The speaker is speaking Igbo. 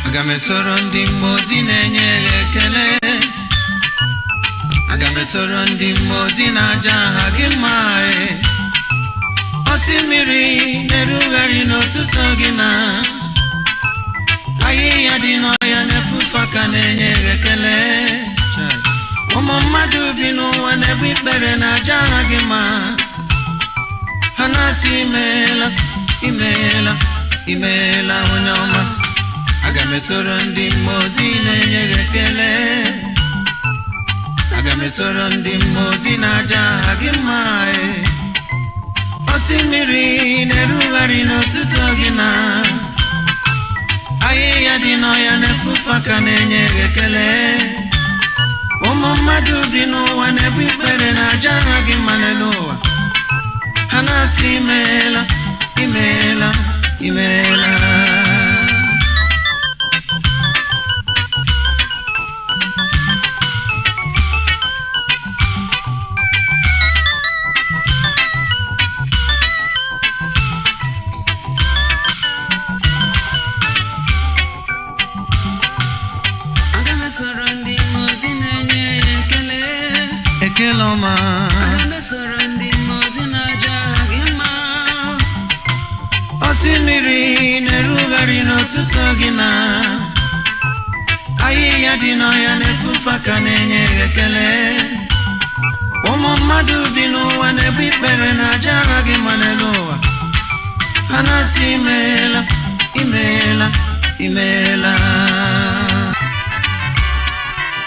Aga m esoro ndị mmụọ ozi na-enye ya ekele. Aga m esoro ndị mmụọ ozi na-aja aha gị mma e. Osimiri na-erugharị n'ụtụtụ gị na ahịhịa dị n'ọhịa na-efufe aka na-enye ya ekele. Ụmụ mmadụ bi n'ụwa na-ebu ikpere na-aja aha gị mma. Ha na-asị imeela, imeela, imeela onye ọma. Aga m esoro ndị mmụọ ozi na-enye gị ekele. Aga m esoro ndị mmụọ ozi na-aja aha gị mma e. Osimiri na-erugharị n'ụtụtụ gị na ahịhịa dị n'ọhịa na-efufe aka na-enye gị ekele. Ụmụ mmadụ bi n'ụwa na-ebu ikpere na-aja aha gị mma n'elu ụwa. Ha na-asị imeela, imeela, imeela. Aga m esoro ndị mmụọ ozi na-enye ya ekele. Ekele ọma. Aga m esoro ndị mmụọ ozi na-aja aha gị mma. Osimiri na-erugharị n'ụtụtụ gị na ahịhịa dị n'ọhịa na-efufe aka na-enye gị ekele. Ụmụ mmadụ bi n'ụwa na-ebu ikpere na-aja aha gị mma n'elu ụwa. Ha na-asị imeela, imeela, imeela.